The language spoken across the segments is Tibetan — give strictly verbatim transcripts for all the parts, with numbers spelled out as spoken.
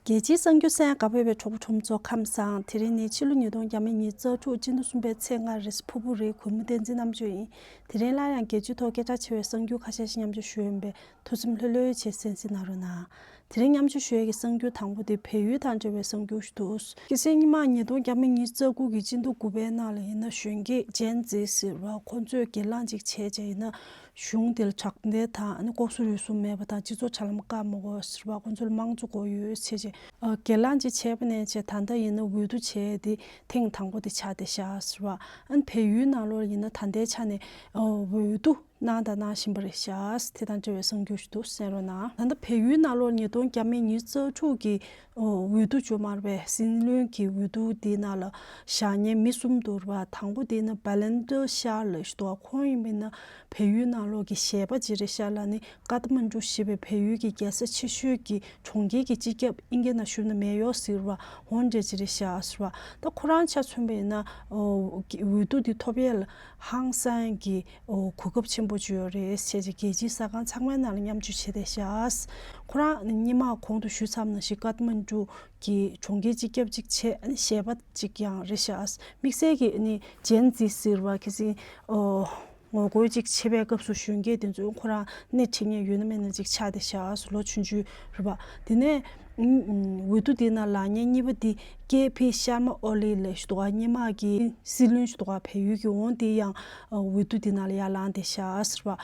རྒྱལ་སྤྱིའི་གསར་འགྱུར་གསན་གནང་ག་པར་ཡོད་པའི་གྲོགས་པོ་ཁྲོམ་ཚོ་ཁམས་བཟང་། དེ་རིང་ནི་ཕྱི་ལོ་ཉིས་སྟོང་ཉི་ཤུ་རྩ་དྲུག་སྤྱི་ཟླ་གསུམ་པའི་ཚེས་ལྔ་རེད། ཕུར་བུ་རིའི་གུས་མོ་བསྟན་འཛིན་རྣམ་དཔྱོད་ཡིན། དེ་རིང་སླར་ཡང་རྒྱལ་སྤྱིའི་ཐོག་སྐད་གྲགས་ཆེ་བའི་གསར་འགྱུར་ཁ་ཤས་ཤིག་མཉམ་སྤྱོད་ཞུ་ཡོད་པས། ཐུགས་སེམས་ལྷོད་ལྷོད་བྱས་གསན་གཟིགས་གནང་རོགས་གནང་། དེ་རིང་མཉམ་སྤྱོད་ཞུ་ཡས་ཀྱི་གསར་འགྱུར་དང་པོ་དེ་བལ་ཡུལ་དང་འབྲེལ་བའི་གསར་འགྱུར་ཞིག་འདུག་གལ་སྲིད་སྔོན་མ་ཉིས་སྟོང་ཉི་ཤུ་རྩ་དགུ་གི་སྤྱི་ཟླ་དགུ་པའི་ནང་ལ་ཡིན་ན་གཞོན་སྐྱེས་ཇེན་ཛི་ཟེར་བ་ཁོ་ཚོས་སྒེར་ལངས་ཅིག་བྱས་རྗེས་ཡིན་ན། གཞུང་དེ་ལ་དྲག་འདེད་དང་ཨ་ནི་ལྐོག་ཟ་རུལ་སུངས་མེད་པ་དང་སྤྱི་ཚོགས་དྲ་ལམ་བཀག་མ་དགོས་ཟེར་བ། ཁོ་ཚོ་ལ་དམངས་གཙོ་དགོས་ཡོད་ཟེར་བྱས། ཨ་སྒེར་ལངས་ཅིག་བྱས་པ་ནས་བྱས་ད་ལྟ་ཡིན་ན་འོས་བསྡུ་བྱས་ཏེ་ཐེངས་དང་པོ་དེ་ཆགས་བསྡད་ཤག་ཟེར་བ། ཨ་ནི་བལ་ཡུལ་ནང་ལོགས་ལ་ཡིན་ན་ད་ལྟའི་ཆ་ནས་ཨ་འོས་བསྡུ་གནང་དང་གནང་བཞིན་པ་རེད་ཤག་དེ་དང་འབྲེལ་བའི་གསར་འགྱུར་ཞིག་འདུག་གསན་རོགས་གནང་། ད་ལྟ་བལ་ཡུལ་ནང་ལོགས་ཉིས་སྟོང་ཉི་ཤུ་རྩ་དྲུག་གི་འོས་བསྡུ་བཅོ་མར་བའི་སྲིད་བློན་གྱི་འོས་བསྡུ་དེའི་ནང་ལ་བཞག་མཁན་མི་གསུམ་འདུག་ར། དང་པོ་དེ་ནི་བྷ་ལན་ཏི་ཤར་ལབ་ཞིག་འདུག་ཁོང་ཡིན་པས་ན་བལ་ཡུལ་ནང་ལོགས་ཀྱི་གཞས་པ་ཅིག་རེད་ཤག་ལ་ནི། ཀ་ཐ་མན་གྲུ་ཞེས་པའི་བལ་ཡུལ་གྱི་རྒྱལ་ས་ཆེ་ཤོས་ཀྱི་གྲོང་ཁྱེར་གྱི་སྤྱི་ཁྱབ་ཨིན་སྐད་ནང་ཞུས་ན་མེ་ཡོར་ཟེར་བ་འོ་འདྲ་ཅིག་རེད་ཤག་ཟེར་བ། ད་ཁོ་རང་ཆ་མཚོན་པ་ཡིན་ན་ཨོ་འོས་བསྡུ་འདི་ཐོབ་ཡས་ལ་ཧང་སང་གི་ཨོ་གོ་སྐབས་ཆེན་པོ་ཅིག་ཡོད་རེད་ཟེར་བྱས་རྒྱལ་སྤྱིའི་གསར་ཁང་ཚང་མའི་ནང་ལ་མཉམ་སྤྱོད་བྱས་བསྡད་ཤག་ཁོ་རང་སྔོན་མ་གོང་དུ་ཞུས་ཚར་བ་ནང་བཞིན་ཀ་ཐ་མན་གྲུ་གི་གྲོང་ཁྱེར་སྤྱི་ཁྱབ་ཅིག་བྱས། གཞས་པ་ཅིག་ཀྱང་རེད་ཤག་དམིགས་བསལ་གྱི་ནི་ཇེན་ཛི་ཟེར་བ་གལ་སྲིད་ཨོ། ངོ་རྒོལ་ཅིག་བྱེད་པའི་སྐབས་སུ་གཞོན་སྐྱེས་དེ་ཚོས་ཁོ་རང་སྣེ་ཁྲིད་མཁན་ཡོད་ན་མེད་ན་ཅིག་ཆགས་བསྡད་ཤག་ལོ་ཆུང་ཆུང་རེད་པ། དེ་ནས་ཨུམ་ཨུམ་འོས་བསྡུ་དེ་ནང་ལངས་མཁན་གཉིས་པ་དེ་ཀེ་ཕི་ཤར་མ་ཨོ་ལི་ལབ་ཞིག་འདུག་ག་སྔོན་མ་གི་སྲིད་བློན་ཞིག་འདུག་ག་བལ་ཡུལ་གྱི། འོ་དེ་ཡང་འོས་བསྡུ་དེ་ནང་ལ་ཡར་ལངས་བསྡད་ཤག་ཟེར་བ།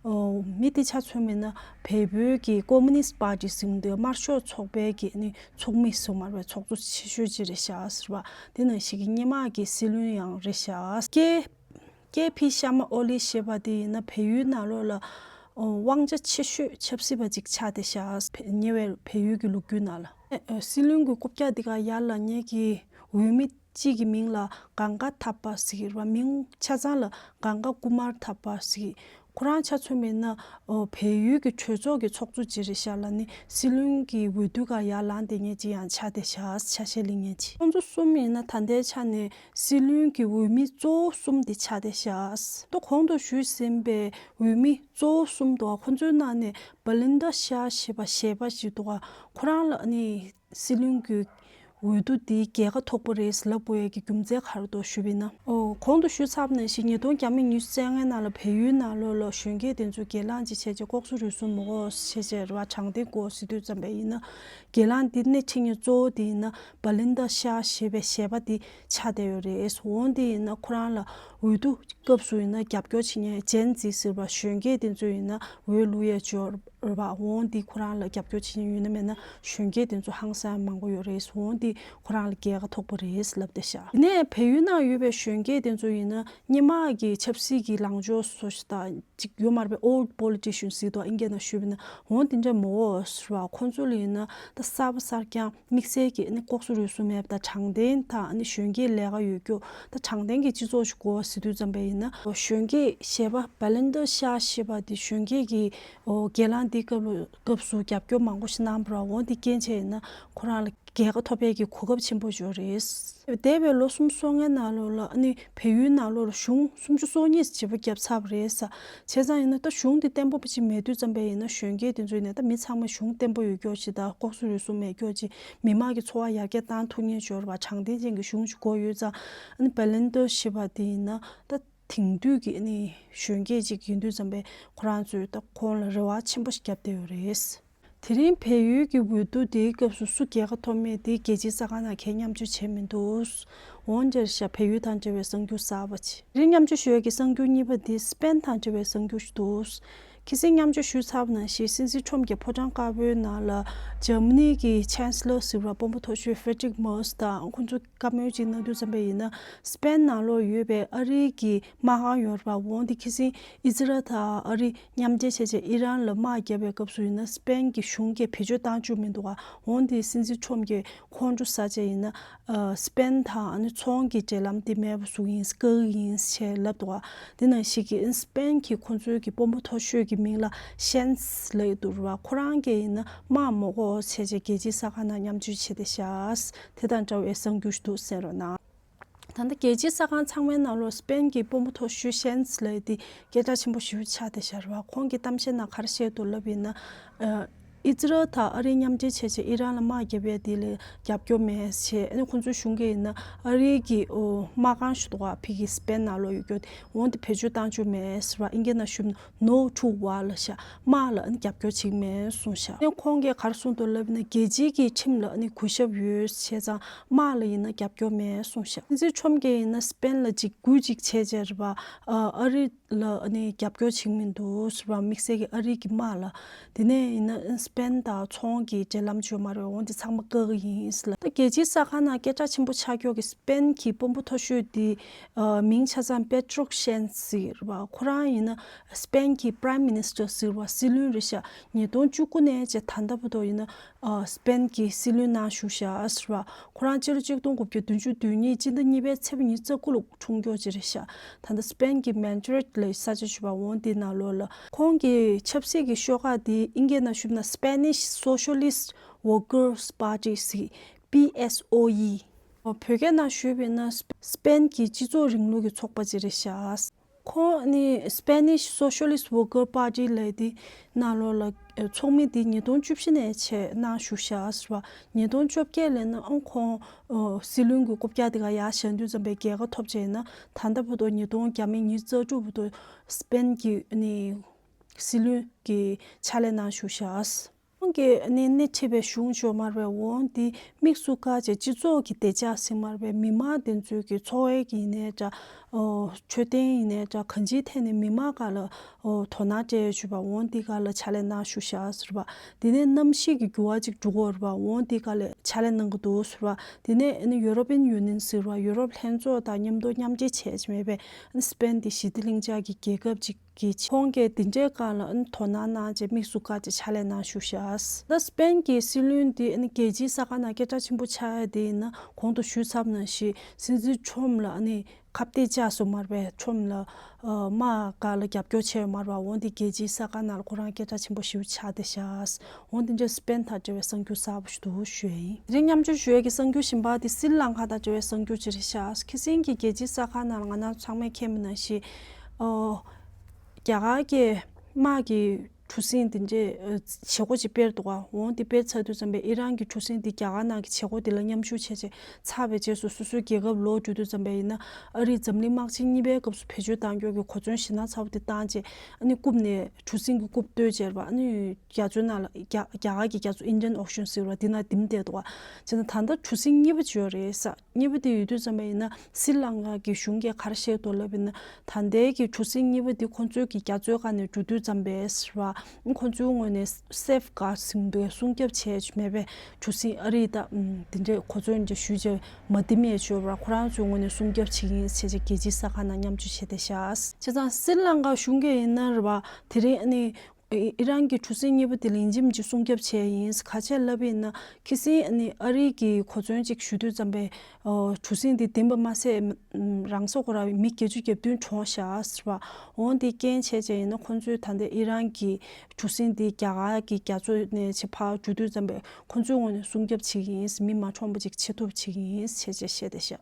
ཨོ་མི་དེ་ཆ་མཚོན་པ་ཡིན་ན་བལ་པོའི་གི་ཀོ་མུ་ནིསྟ་པར་ཊི་ཟེར་དེ་དམར་ཤོག་ཚོགས་པའི་གི་ནི་ཚོགས་མི་ཟེར་མ་རེད་པས། ཚོགས་གཙོ་ཆེ་ཤོས་ཅིག་རེད་ཤག་ཟེར་བ། དེ་ནང་བཞིན་གྱི་སྔོན་མ་གི་སྲིད་བློན་ཡང་རེད་ཤག་ཀེ་ཀེ་ཕི་ཤར་མ་ཨོ་ལི་ཞེས་པ་དེ་ཡིན་ན་བལ་ཡུལ་ནང་ལོགས་ལ་ཨོ་དབང་ཆ་ཆེ་ཤོས་ཆབ་སྲིད་པ་ཅིག་ཆགས་བསྡད་ཤག་ཉེ་བའི་བལ་ཡུལ་གྱི་ལོ་རྒྱུས་ནང་ལ། ཨེ་ཨེ་སྲིད་བློན་གྱི་རྐུབ་བཀྱག་འདི་ག་ཡར་ལངས་མཁན་གྱི་འོས་མི་གཅིག་གི་མིང་ལ་གངྒཱ་ཐ་པ་ཟེར་གྱི་རེད་པ། མིང་ཆ་ཚང་ལ་གངྒཱ་ཀུ་མར་ཐ་པ་ཟེར་གྱི། ཁོ་རང་ཆ་མཚོན་པ་ཡིན་ན་ཨོ་བལ་ཡུལ་གྱི་གྲོས་ཚོགས་ཀྱི་ཚོགས་གཙོ་ཅིག་རེད་ཤག་ལ་ནི་སྲིད་བློན་གྱི་འོས་བསྡུ་ག་ཡར་ལངས་བསྡད་མཁན་ཅིག་ཡང་ཆགས་བསྡད་ཤག་ཆ་ཤས་ལེན་མཁན་ཅིག་ཁོང་ཚོ་གསུམ་ཡིན་ན་ད་ལྟའི་ཆ་ནས་སྲིད་བློན་གྱི་འོས་མི་གཙོ་བོ་གསུམ་དེ་ཆགས་བསྡད་ཤག་ད་གོང་དུ་ཞུས་ཟིན་པའི་འོས་མི་གཙོ་བོ་གསུམ་འདུག་ཁོ་ཚོའི་ནང་ནས་བྷ་ལིན་ཌ་ཤར་ཞེས་པ་གཞས་པ་ཞིག་འདུག་ཁོ་རང་ལ་ནི་སྲིད་བློན་གྱི་འོས་བསྡུ་འདི་རྒྱལ་ཁ་ཐོབ་པ་རེད་ལབ་དགོས་ཡས་ཀྱི་རྒྱུ་མཚན་ག་རེ་འདུག་ཞུས་པ་ཡིན་ན། ཨོ་གོང་དུ་ཞུས་ཚར་བ་ནང་བཞིན་ཉིས་སྟོང་ཉི་ཤུ་རྩ་ལྔའི་ནང་ལ་བལ་ཡུལ་ནང་ལོགས་ལ་གཞོན་སྐྱེས་དེ་ཚོས་སྒེར་ལངས་ཅིག་བྱས་རྗེས་ལྐོག་ཟ་རུལ་སུངས་མ་དགོས་བྱས་རྗེས་རེད་པ། དྲང་བདེན་དགོས་ཟེར་དུས་ཙམ་པ་ཡིན་ན། སྒེར་ལངས་འདི་སྣེ་ཁྲིད་མཁན་གཙོ་བོ་དེ་ཡིན་ན་བྷ་ལིན་ཌ་ཤར་ཞེས་པའི་གཞས་པ་དེ་ཆགས་བསྡད་ཡོད་རེད། འོ་དེ་ཡིན་ན་ཁོ་རང་ལ་འོས་བསྡུ་སྐབས་སུ་ཡིན་ན་རྒྱབ་སྐྱོར་བྱེད་མཁན་ཇེན་ཛི་ཟེར་བ་གཞོན་སྐྱེས་དེ་ཚོ་ཡིན་ན་འོས་བླུག་ཡས་ཅིག་ཡོད་རེད་པ། འོ་འདི་ཁོ་རང་ལ་རྒྱབ་སྐྱོར་བྱེད་མཁན་ཡོད་ན་མེད་ན་གཞོན་སྐྱེས་དེ་ཚོ་ཧང་སང་མང་པོ་ཡོད་རེད། འོ་འདི་ཁོ་རང་ལ་རྒྱལ་ཁ་ཐོབ་པ་རེད་ལབ་བསྡད་ཤག་དེ་ནས་བལ་ཡུལ་ནང་ཡོད་པའི་གཞོན་སྐྱེས་དེ་ཚོ་ཡིན་ན་སྔོན་མ་གི་ཆབ་སྲིད་ཀྱི་ལངས་ཕྱོགས་བཟོ་ཞིག་དང་ཅིག་ཡོད་མ་རེད་པས། ཨོལ་པོ་ལི་ཊི་ཤན་ཟེར་འདུག་ཨིན་སྐད་ནང་ཞུས་པ་ཡིན་ན། འོ་དེ་འདྲ་མ་རེད་ཟེར་བ། ཁོང་ཚོ་ལ་ཡིན་ན་ད་གསར་པ་གསར་རྐྱང་དམིགས་བསལ་གྱི་ནི་ལྐོག་ཟ་རུལ་སུངས་མེད་པ་དང་དྲང་བདེན་དང་ནི་གཞོན་སྐྱེས་ལས་ཀ་ཡོད་རྒྱུ་དང་དྲང་བདེན་གྱི་སྤྱི་ཚོགས་ཤིག་དགོས་ཟེར་དུས་ཙམ་པ་ཡིན་ན། གཞོན་སྐྱེས་གཞས་པ་བྷ་ལིན་ཌ་ཤར་ཞེས་པ་དེ་གཞོན་སྐྱེས་ཀྱི་ཨོ་སྒེར་ལངས་དེའི་སྐབས་ལ་སྐབས་སུ་རྒྱབ་སྐྱོར་མང་པོ་ཞིག་གནང་བ་རེད་པ། འོ་དེ་རྐྱེན་བྱས་ཡིན་ན་ཁོ་རང་ལ་རྒྱལ་ཁ་ཐོབ་ཡས་ཀྱི་གོ་སྐབས་ཆེན་པོ་ཡོད་རེད། འདས་པའི་ལོ་གསུམ་སོ་ལྔའི་ནང་ལོགས་ལ་ཨ་ནི་བལ་ཡུལ་ནང་ལོགས་ལ་གཞུང་སུམ་ཅུ་སོ་གཉིས་བརྗེ་པོ་བརྒྱབ་ཚར་བ་རེད་ཟེར། བྱས་ཙང་ཡིན་ན་ད་གཞུང་དེ་བརྟན་པོ་ཅིག་མེད་དུས་ཙམ་པ་ཡིན་ན་གཞོན་སྐྱེས་དེ་ཚོ་ཡིན་ན་ད་མི་ཚང་མ་གཞུང་བརྟན་པོ་ཡོད་རྒྱུ་ཅིག་དང་ལྐོག་ཟ་རུལ་སུངས་མེད་རྒྱུ་ཅིག་མི་དམངས་ཀྱི་འཚོ་བ་ཡར་རྒྱས་བཏང་ཐུབ་མཁན་ཅིག་ཡོད་རེད་པ། དྲང་བདེན་ཅན་གྱི་གཞུང་ཅིག་དགོས་ཡོད་ཙང་ཨ་ནི་བྷ་ལིན་ཌ་ཞེས་པ་དེ་ཡིན་ན་ད་དེང་དུས་ཀྱི་ཨ་ནི་གཞོན་སྐྱེས་ཅིག་ཡིན་དུས་ཙམ་པས་ཁོ་རང་ཚོས་ད་ཁོང་ལ་རེ་བ་ཆེན་པོ་ཞིག་བརྒྱབ་བསྡད་ཡོད་རེད། དེ་རིང་བལ་ཡུལ་གྱི་འོས་བསྡུ་དེའི་སྐབས་སུ་སུ་རྒྱལ་ཁ་ཐོབ་མེད་དེ་རྒྱལ་སྤྱིའི་གསར་ཁང་ནང་གས་མཉམ་སྤྱོད་བྱས་མི་འདུག་འོན་ཀྱང་བལ་ཡུལ་དང་འབྲེལ་བའི་གསར་འགྱུར་གསར་པ་ཅིག་དེ་རིང་མཉམ་སྤྱོད་ཞུ་ཡས་ཀྱི་གསར་འགྱུར་གཉིས་པ་དེ་སི་པེན་དང་འབྲེལ་བའི་གསར་འགྱུར་ཞིག་འདུག་ཁ་སང་མཉམ་སྤྱོད་ཞུས་ཚར་བ་ནང་བཞིན་སྲིད་འཛིན་ཁྲོམ་གྱི་ཕོ་བྲང་དཀར་པོའི་ནང་ལ་འཇར་མ་ནི་གི་ཆན་སི་ལར་ཟེར་བ་དཔོན་པོ་མཐོ་ཤོས་ཧྥེ་ཌི་རིག་མར་ཚ་དང་ཁོང་ཚོ་བཀའ་མོལ་ཅིག་གནང་དུས་ཙམ་པ་ཡིན་ན། སི་པེན་ནང་ལོགས་ཡོད་པའི་ཨ་རིའི་གི་དམག་ཁང་ཡོད་རེད་པ། འོ་དེ་ཁ་སང་ཨི་ཟི་རལ་དང་ཨ་རི་མཉམ་འབྲེལ་བྱས་རྗེས་ཨི་རན་ལ་དམག་བརྒྱབ་པའི་སྐབས་སུ་ཡིན་ན་སི་པེན་གྱི་གཞུང་གིས་བེད་སྤྱོད་བཏང་བཅུག་མི་འདུག་ག་འོ་དེ་སྲིད་འཛིན་ཁྲོམ་གྱིས་ཁོང་ཁྲོ་ཟ་བྱས་ཡིན་ན་ཨ་སི་པེན་དང་ཨ་ནི་ཚོང་གི་འབྲེལ་ལམ་དེ་མེད་པ་བཟོ་གི་ཡིན། བཀག་གི་ཡིན་ཞེས་ལབ་འདུག་ག་དེ་ནང་བཞིན་གྱི་སི་པེན་གྱིས་ཁོང་ཚོའི་གི་དཔོན་པོ་མཐོ་ཤོས་ཀྱི་མིང་ལ་ཤན་སི་ལབ་ཀྱི་འདུག་རེད་པ། ཁོ་རང་གིས་ཡིན་ན་དམག་མ་དགོས་ཟེར་བྱས་རྒྱལ་སྤྱིའི་གསར་ཁང་ནང་མཉམ་སྤྱོད་བྱས་བསྡད་ཤག་དེ་དང་འདྲ་བའི་གསར་འགྱུར་ཞིག་འདུག་གསན་རོགས་གནང་། ད་ལྟ་རྒྱལ་སྤྱིའི་གསར་ཁང་ཚང་མའི་ནང་ལོགས་སི་པེན་གྱི་དཔོན་པོ་མཐོ་ཤོས་ཤན་སི་ལབ་ཡས་དེ་སྐད་གྲགས་ཆེན་པོ་ཞེ་པོ་ཆགས་བསྡད་ཤག་རེད་པ། ཁོང་གི་གཏམ་བཤད་ནང་ག་རེ་བཤད་འདུག་ལབ་ཡིན་ན། ཨ་ ཨི་ཛི་རལ་དང་ཨ་རི་མཉམ་འབྲེལ་བྱས་བྱས་ཨི་རན་ལ་དམག་བརྒྱབ་ཡས་དེ་ལ་རྒྱབ་སྐྱོར་མེད་བྱས། ཨ་ནི་ཁོང་ཚོའི་གཞུང་གིས་ཡིན་ན་ཨ་རིའི་གི་ཨོ་དམག་ཁང་ཞིག་འདུག་ག་ཕ་གི་སི་པེན་ནང་ལོགས་ཡོད་རྒྱུ་དེ་འོང་དེ་བེད་སྤྱོད་བཏང་རྒྱུ་མེད་ཟེར་བ། ཨིན་སྐད་ནང་ཞུས་ན་no to war ལབ་ཤག་དམག་ལ་ཨ་ནི་རྒྱབ་སྐྱོར་བྱེད་ཀྱི་མེད་གསུངས་ཤག་ཨ་ནི་ཁོང་གིས་ག་རེ་གསུངས་འདུག་ལབ་ན་རྒྱལ་སྤྱིའི་གི་ཁྲིམས་ལ་ཨ་ནི་གུས་ཞབས་ཡོད་བྱས་ཙང་དམག་ལ་ཡིན་ན་རྒྱབ་སྐྱོར་མེད་གསུངས་ཤག་སྲིད་འཛིན་ཁྲོམ་གྱིས་ཡིན་ན་སི་པེན་ལ་ཅིག་གུས་ཅིག་བྱས་བྱས་རེད་པ། ཨ་རི་ལ་ཨ་ནི་རྒྱབ་སྐྱོར་བྱེད་ཀྱི་མི་འདུག་ཟེར་བ། དམིགས་བསལ་གྱི་ཨ་རི་གི་དམག་ལ། དེ་ནས་ཡིན་ན་སི་པེན་དང་ཚོང་གི་འབྲེལ་ལམ་བྱུང་མ་རེད། འོང་དེ་ཚང་མ་བཀག་གི་ཡིན་ཟེར་ལ། ད་རྒྱལ་སྤྱིའི་ས་ཁང་ནང་སྐད་གྲགས་ཆེན་པོ་ཆགས་ཀྱོག་གི་སི་པེན་གྱི་དཔོན་པོ་མཐོ་ཤོས་དེ་ཨ་མིང་ཆ་ཚང་པེ་ཏྲོག་ཤན་ཟེར་བ། ཁོ་རང་ཡིན་ན་སི་པེན་གྱི་Prime Minister ཟེར་བ། སྲིད་བློན་རེད་ཤག་ཉིས་སྟོང་བཅུ་དགུ་ནས་བྱས་ད་ལྟ་བར་དུ་ཡིན་ན་ཨ་སི་པེན་གྱི་སྲིད་བློན་ནང་བཞུགས་ཤག་ཟེར་བ། ཁོ་རང་ཕྱི་ལོ་གཅིག་སྟོང་དགུ་བརྒྱ་བདུན་ཅུ་དོན་གཉིས་སྤྱི་ཟླ་གཉིས་པའི་ཚེས་པ་ཉི་ཤུ་རྩ་དགུ་ལ་འཁྲུངས་ཀྱོག་ཅིག་རེད་ཤག་ད་ལྟ་སི་པེན་གྱི་མེ་ཌི་རིད་ལ་ས་ཆ་ཞུ་བ། འོང་དེའི་ནང་ལོགས་ལ་ཁོང་གི་ཆབ་སྲིད་ཀྱི་ཤོག་ཁག་དེ་ཨིན་སྐད་ནང་ཞུས་ན་Spanish Socialist Workers Party ཟེར། པི་ཨེས་ཨོ་ཨི། བོད་སྐད་ནང་ཞུས་པ་ཡིན་ན་སི་པེན་གྱི་སྤྱི་ཚོགས་རིང་ལུགས་ཀྱི་ཚོགས་པ་ཅིག་རེད་ཤག་ཁོང་ནི་Spanish Socialist Worker Party ལབ་དེ་ནང་ལོགས་ལ་ཚོགས་མི་དེ་ཉིས་སྟོང་བཅུ་བཞི་ནས་བྱས་ནང་ཞུགས་བཞག་ཟེར་བ། ཉིས་སྟོང་བཅོ་བརྒྱད་ལབ་ན་ཨང་ཁོང་སྲིད་བློན་གྱི་རྐུབ་བཀྱག་དེ་ག་ཡར་བཞེངས་དུས་ཙམ་པའི་རྒྱལ་ཁ་ཐོབ་བྱས་ན་ད་ལྟ་བར་དུ་ཉིས་སྟོང་བརྒྱ་མེད་ཉི་ཤུ་རྩ་དྲུག་བར་དུ་སི་པེན་གྱི་ནི་སྲིད་བློན་གྱི་ཕྱག་ལས་གནང་བཞུགས་བཞག་ཁོང་གིས་ནི་སྣེ་ཁྲིད་པའི་གཞུང་ཤོག་མར་བའི་འོང་དེ་དམིགས་སུ་བཀར་བྱས་སྤྱི་ཚོགས་ཀྱི་བདེ་འཇགས་ཟེར་མར་བའི་མི་མང་དེ་ཚོའི་གི་འཚོ་བའི་གི་ཡིན་ནའི་འདྲ། འཕྲོད་བསྟེན་ཡིན་ནའི་འདྲ། གང་ཅིའི་ཐད་ནས་མི་མང་སྒང་ལ་དོ་སྣང་སྤྲད་ཡོད་ཞུ་བ། འོང་དེ་སྒང་ལ་ཕྱག་ལས་གནང་བཞུགས་བཞག་ཟེར་བ། དེ་ནས་གནམ་གཤིས་ཀྱི་འགྱུར་བ་ཅིག་འགྲོ་གི་ཡོད་རེད་བ། འོང་དེ་སྒང་ལ་ཕྱག་ལས་གནང་གི་འདུག་ཟེར་བ། དེ་ནས་ནི་ཡུ་རོ་པིན་ཡུ་ནི་ཡན་ཟེར་བ། ཡུ་རོབ་ལྷན་ཚོགས་དང་མཉམ་དུ་མཉམ་འབྲེལ་བྱས་བྱས་མེད་པའི་སི་པེན་དེ་ཞི་བདེ་ལྷིང་འཇགས་ཀྱི་རྒྱལ་ཁབ་ཅིག་གི་ཁོང་གིས་དེ་འདྲའི་སྒང་ལ་དོ་སྣང་གནང་བྱས་དམིགས་སུ་བཀར་བྱས་ཕྱག་ལས་གནང་བཞུགས་བཞག་ད་སི་པེན་གྱི་སྲིད་བློན་དེ་རྒྱལ་སྤྱིའི་ས་ཁ་ནང་སྐད་གྲགས་ཆེན་པོ་ཆགས་ཡ་དེ་ཡིན་ན་གོང་དུ་ཞུས་ཚར་བ་ནང་བཞིན་སྲིད་འཛིན་ཁྲོམ་ལ་ཁ་གཏད་བཅག་སོང་མར་བའི་ཁྲོམ་ལ་དམག་སྒང་ལ་རྒྱབ་སྐྱོར་བྱས་ཡོད་མར་བ། འོང་དེ་རྒྱལ་སྤྱིའི་ས་ཁ་ནང་ལ་ཁོ་རང་སྐད་གྲགས་ཆེན་པོ་ཞེ་པོ་ཆགས་བསྡད་བཞག་འོང་དེ་འདྲའི་སི་པེན་དང་འབྲེལ་བའི་གསར་འགྱུར་གསར་པ་ཞིག་འདུག་ཞུ་ཡ་ཡིན། དེ་རིང་མཉམ་སྤྱོད་ཞུ་ཡ་གི་གསར་འགྱུར་གཞན་པ་དེ་སི་རི་ལང་ཀ་དང་འབྲེལ་བའི་གསར་འགྱུར་ཅིག་རེད་ཤག་ཁ་སང་གི་རྒྱལ་སྤྱིའི་ས་ཁ་ནང་ལ་ང་རང་ཚང་མས་མཁྱེན་པ་ནང་བཞིན། ཨོ། རྒྱ་གར་གྱི་དམག་གི་གྲུ་གཟིངས་དེ་འདྲའི་བྱེད་སྒོ་ཅིག་སྤེལ་འདུག་ག་འོང་དེ་སྤེལ་ཚར་དུས་ཙམ་པས་ཨི་རན་གྱི་གྲུ་གཟིངས་དེ་རྒྱ་གར་ནང་གི་བྱེད་སྒོ་དེ་ལ་མཉམ་ཞུགས་བྱས་བྱས་ཚར་བའི་རྗེས་སུ་སོ་སོའི་རྒྱལ་ཁབ་ལོག་འགྲོ་དུས་ཙམ་པས་ཡིན་ན་ཨ་རིའི་འཛམ་གླིང་དམག་ཆེན་གཉིས་པའི་སྐབས་སུ་བེད་སྤྱོད་གཏང་རྒྱུ་གི་གོ་མཚོན་ཞེ་དྲག་ཚ་པོ་དེ་བཏང་བྱས་ཨ་ནི་རྐུབ་ནས་གྲུ་གཟིངས་ཀྱི་རྐུབ་བརྟོལ་བྱས་རེད་པ། ཨ་ནི་རྒྱ་མཚོའི་ནང་ལ་རྒྱ་རྒྱ་གར་གྱི་རྒྱ་མཚོ་Indian Ocean ཟེར་བ་དེ་ནང་ལ་ལྡེམ་བསྡད་འདུག་ག་བྱས་ན་ད་ལྟ་གྲུ་གཟིངས་གཉིས་པ་ཅིག་ཡོད་རེད་ས། གཉིས་པ་དེ་ཡོད་དུས་ཙམ་པ་ཡིན་ན་སི་རི་ལང་ཀ་གི་གཞུང་གིས་ག་རེ་བཤད་འདུག་ལབ་ཡིན་ན་ད་ལྟའི་གི་གྲུ་གཟིངས་གཉིས་པ་དེ་ཁོང་ཚོའི་གི་རྒྱ་མཚོའི་སྒང་ནས་འགྲོ་དུས་ཙམ་པས་ཟེར་བ། ཁོང་ཚོའི་ངོས་ནས་སེབ་ག་ཟིན་པའི་སྲུང་སྐྱོབ་བྱས་མེད་པའི་གྲུ་གཟིངས་ཨ་རིས་ད་དེ་འདྲའི་གོ་མཚོན་འདྲ་ཞུས་བྱས་མ་ལྡེམ་ཡས་བྱས་པ་ཁོ་རང་ཚོའི་ངོས་ནས་སྲུང་སྐྱོབ་བྱེད་ཀྱི་ཡིན་ཟེར་བྱས་རྒྱལ་སྤྱིའི་ས་ཁ་ནང་མཉམ་སྤྱོད་བྱས་བསྡད་ཤག་བྱས་ཙང་སི་རི་ལང་ཀ་གཞུང་གིས་ཡིན་ན་རེད་བ་དེ་རིང་ཨ་ནི། ཨི་ཨི་རན་གྱི་གྲུ་གཟིངས་གཉིས་པོ་དེ་ལ་ཡིན་གཅིག་མིན་གཅིག་སྲུང་སྐྱོབ་བྱས་ཡིན། ག་བྱས་ལབ་ཡིན་ན་ཁ་སང་ཨ་ནི་ཨ་རི་གི་གོ་མཚོན་གཅིག་ཞུ་དུས་ཙམ་པས་ཨོ་གྲུ་གཟིངས་དེ་ལྡེམ་པ་མ་ཟད་རང་སོ་ཁོ་ར་མི་བརྒྱད་ཅུ་གྱ་བདུན་གྲོངས་ཤག་ཟེར་བ། འོང་དེ་རྐྱེན་བྱས་བྱས་ཡིན་ན་ཁོང་ཚོས་ད་ལྟ་ཨི་རན་གྱི་གྲུ་གཟིངས་དེ་རྒྱ་གར་གྱི་རྒྱ་མཚོ་ནས་ཕྱི་ཕར་འགྲོ་དུས་ཙམ་པས་ཁོང་ཚོའི་ངོས་ནས་སྲུང་སྐྱོབ་བྱེད་ཀྱི་ཡིན། མི་མ་གྲོངས་པ་ཅིག་ཆེད་ཐུབ་བྱེད་ཀྱི་ཡིན་ཞེས་བྱས་བཤད་བསྡད་ཤག་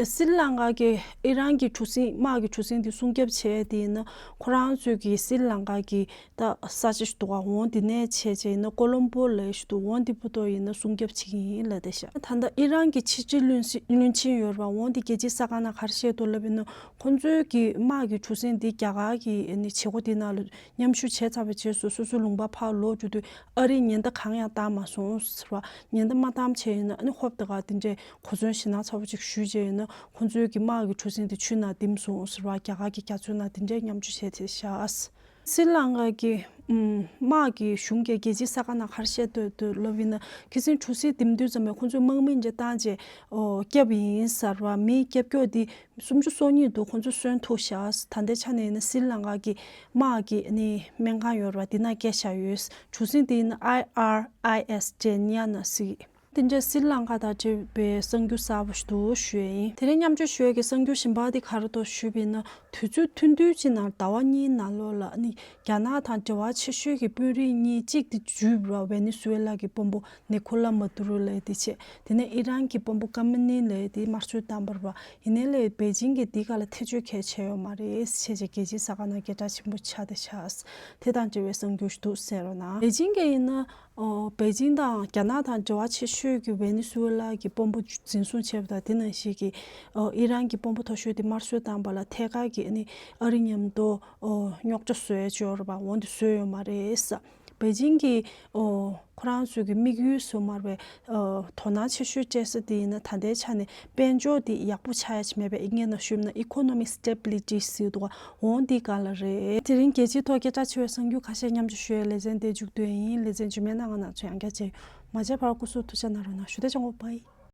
ཨི་སི་རི་ལང་ཀ་གི་ཨི་རན་གྱི་གྲུ་གཟིངས་དམག་གི་གྲུ་གཟིངས་དེ་སྲུང་སྐྱོབ་བྱས་དེ་ཡིན་ན་ཁོ་རང་ཚོས་ཀྱི་སི་རི་ལང་ཀ་གི་ད་ས་ཆ་ཞིག་འདུག་ག་འོང་དེ་ནས་བྱས་བྱས་ཡིན་ན་ཀོ་ལོམ་པོ་ལབ་ཞིག་འདུག་འོང་དེ་བར་དུ་ཡིན་ན་སྲུང་སྐྱོབ་བྱེད་ཀྱི་ཡིན་ལབ་བསྡད་ཤག་ད་ལྟ་ཨི་རན་གྱི་ཕྱི་སྲིད་བློན་སྲིད་བློན་ཆེན་ཡོད་རེད་བ། འོང་དེ་རྒྱལ་སྤྱིའི་ས་ཁང་ནང་ག་རེ་བཤད་འདུག་ལབ་ཡིན་ན་ཁོང་ཚོའི་གི་དམག་གི་གྲུ་གཟིངས་དེ་རྒྱ་གར་གྱི་ནི་བྱེད་སྒོ་དེ་ནང་ལ་མཉམ་ཞུགས་བྱས་ཚར་བའི་རྗེས་སུ་སོ་སོའི་ལུང་པ་ཕར་ལོག་འགྲོ་དུས་ཨ་རིས་ཉེན་བརྡ་གང་ཡང་བཏང་མ་སོང་ཟེར་བ། ཉེན་བརྡ་མ་བཏང་བྱས་ཡིན་ན་ཨ་ནི་ཧོབ་ཏེ་ག་དེ་འདྲའི་གོ་མཚོན་ཞེ་དྲག་ཚ་པོ་ཅིག་ཞུས་བྱས་ཡིན་ན་ཁོང་ཚོའི་གི་དམག་གི་གྲུ་གཟིངས་དེ་ཆུའི་ནང་ལྡེམ་སོང་ཟེར་བ། རྒྱ་གར་གྱི་རྒྱ་མཚོའི་ནང་དེ་འདྲའི་མཉམ་ཞུགས་བྱས་ཏེ་བཞག་སི་རི་ལང་ཀ་གི་ཨུམ་དམག་གི་གཞུང་གིས་རྒྱལ་སྤྱིའི་ས་ཁང་ནང་ག་རེ་བཤད་འདུག་འདུག་ལབ་ཡིན་ན་ཁ་སང་གྲུ་གཟིངས་ལྡེམ་དུས་ཙམ་པས་ཁོང་ཚོས་དམག་མི་འདྲ་བཏང་རྗེས་ཨོ་བསྐྱབས་ཡིན་ཟེར་བ། མི་བསྐྱབ་ཀྱོག་འདི་སུམ་ཅུ་སོ་གཉིས་འདུག་ཁོང་ཚོ་གསོན་ཐུབ་ཤག་ད་ལྟའི་ཆ་ནས་ཡིན་ན་སི་རི་ལང་ཀ་གི་དམག་གི་ནི་སྨན་ཁང་ཡོད་རེད་བ། འདི་ནང་བསྐྱལ་བཞག་ཡོད། གྲུ་གཟིངས་འདི་ཡིན་ན་ཨའི་ཨར་ཨའི་ཨེས་ཇེ་ནི་ཡ་ན་ཟེར། དེ་འདྲའི་སི་རི་ལང་ཀ་དང་འབྲེལ་བའི་གསར་འགྱུར་གསར་པ་ཞིག་འདུག་ཞུ་ཡ་ཡིན། དེ་རིང་མཉམ་སྤྱོད་ཞུ་ཡ་གི་གསར་འགྱུར་གཞན་པ་དེ་ག་རེ་འདུག་ཞུས་པ་ཡིན་ན། དུས་ཚོད་ཐུང་ཐུང་ཅིག་ནང་ཟླ་བ་གཉིས་ནང་ལོགས་ལ་ནི་རྒྱ་ནག་དང་འབྲེལ་བ་ཆེ་ཤོས་ཀྱི་དཔོན་རིགས་གཉིས། གཅིག་དེ་འཇུས་པ་རེད་བ། ཝེ་ནེ་སུ་ཝེ་ལ་གི་དཔོན་པོ་ནི་ཁོ་ལ་མ་དུ་རུ་ལབ་ཡ་དེ་བྱས། དེ་ནས་ཨི་རན་གྱི་དཔོན་པོ་ཀ་མི་ནི་ལབ་ཡ་དེ་དམར་གསོད་བཏང་བ་རེད་བ། ཡིན་ནའི་ལས་པེ་ཅིང་གིས་འདི་ག་ལ་ཐེ་བྱུས་གལ་ཆེ་ཡོད་མ་རེད་བྱས་བྱས་རྒྱལ་སྤྱིའི་གསར་ཁང་ནང་སྐད་གྲགས་ཆེན་པོ་ཆགས་བསྡད་ཤག། དེ་དང་འབྲེལ་བའི་གསར་འགྱུར་ཞིག་འདུག་ཟེར་རོ་ན། པེ་ཅིང་གིས་ཡིན་ན། ཨོ། པེ་ཅིང་དང་རྒྱ་ནག་དང་འབྲེལ་བ་ཆེ་ཤོས་ཀྱི་ཝེ་ནེ་སུ་ཝེ་ལ་གི་དཔོན་པོ་འཛིན་བཟུང་བྱས་པ་དང་། དེ་ནང་བཞིན་གྱི་ཨོ་ཨི་རན་གྱི་དཔོན་པོ་མཐོ་ཤོས་དེ་དམར་གསོད་བཏང་བ་ལ་ཐད་ཀར་གྱི་ནི་ཨ་རི་མཉམ་དུ་ཨོ་རྙོག་དྲ་བཟོ་ཡ་ཅིག་ཡོད་རེད་པ། འོ་འདི་བཟོས་ཡོད་མ་རེད་ས། པེ་ཅིང་གི་ཨོ་ཁོ་རང་ཚོའི་གི་དམིགས་ཡུལ་སུ་མར་བའི་ཨོ་དོ་སྣང་ཆེ་ཤོས་སྤྲད་ས་དེ་ཡིན་ན། ད་ལྟའི་ཆ་ནས་དཔལ་འབྱོར་དེ་ཡག་པོ་ཆགས་ཡ་ཅིག་མེད་པའི། ཨིན་སྐད་ནང་ཞུས་ན་economic stability ཟེར་འདུག་ག་འོ་འདི་ག་ལ་རེད། དེ་རིང་རྒྱལ་སྤྱིའི་ཐོག་སྐད་གྲགས་ཆེ་བའི་གསར་འགྱུར་ཁ་ཤས་མཉམ་སྤྱོད་ཞུ་ཡའི་ལེ་ཚན་དེ་མཇུག་བསྡུ་ཡ་ཡིན། ལེ་ཚན་རྗེས་མའི་ནང་ང་ནང་ཚོ་ཡང་བསྐྱར་མཇལ་ཡོང་། མ་མཇལ་བར་སྐུ་གཟུགས་ཐུགས་ཅག་གནང་རོགས་གནང་ཞུ། ད་ཅང་གོ་བའི།